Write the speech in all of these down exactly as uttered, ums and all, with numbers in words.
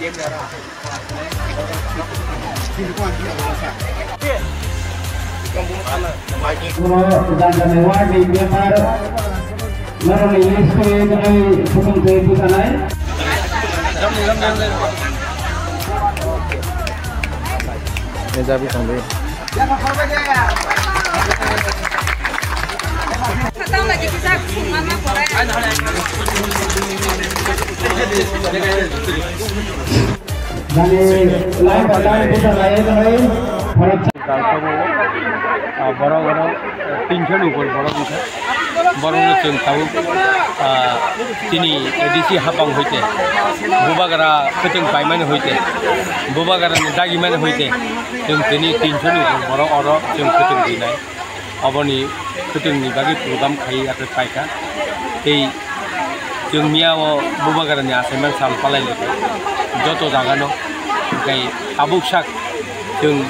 Jani jani ward ni member, norokni list khe tongwi khulum twi bwchanai. Jani lai patai bwchanai tongwi. Borok, ah, borok, borok, tinso ni upor borok wngkha. Borokno chwng tabuk, ah, chini A D C hapang hoite, Bubagra kwchwng paimani hoite, Bubagrani dagimani hoite, chwng tini tinso ni upor borok oro chwng kwchwng rinai. Oboni kwchwngni bagwi program khai yakhe paikha. Tei chwng miya o Bubagrani achaimani sal palai lekha joto jagano, hwnkhe tabuk sak chwng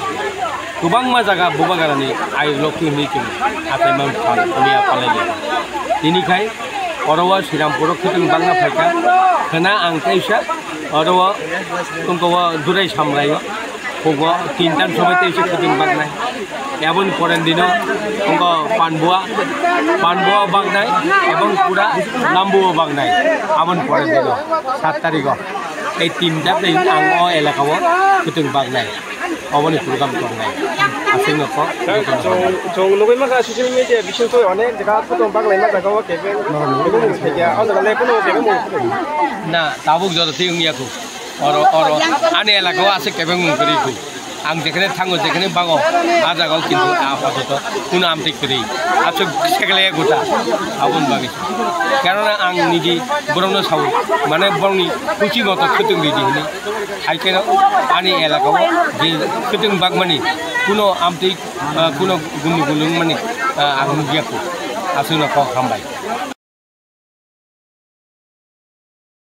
kwbangma jaga Bubagrani ayuk lokhi hwnwi chwng achaimani sal miya palai lekha. Tini khai oro o Srirampuro kwchwng bangna phaikha, khwna ang teisa oro o tongko o Durai Samrai o. Hugo tintan somoi tei se kwchwng baknai. Aboni pore dino hugo Panbua, Panbua baknai, ebong pura Lambuo baknai. Aboni pore dino sat tarikh o ei tinta tei ang o elaka o kwchwng baknai. Oboni program tongnai. Aswk no kok. Chwng, chwng nugwi mankha social media bising twi onek jaga kwchwng baklai ma jaga o kebeng. Nugwi mung thaiya. O jaga le phano kebeng mung. Na, tabuk joto twi wngya kho. Oro, oro, ani elaka o aswk kebeng mung kwrwi kho. Ang jekhene thango, jekhene bago, a jaga o kintu apatot kuno amtwi kwrwi. Aswk sekle gota, aboni bagwi. Karona ang niji borokno sao, mane borokni kuchi moto khwtwng ridi hwnwi. Hai kheno ani elaka o je khwtwng bakmani kuno amtwi, ah, kuno gunu gunu wngmani, ah, ang nukya kho. Aswkno kok hambai.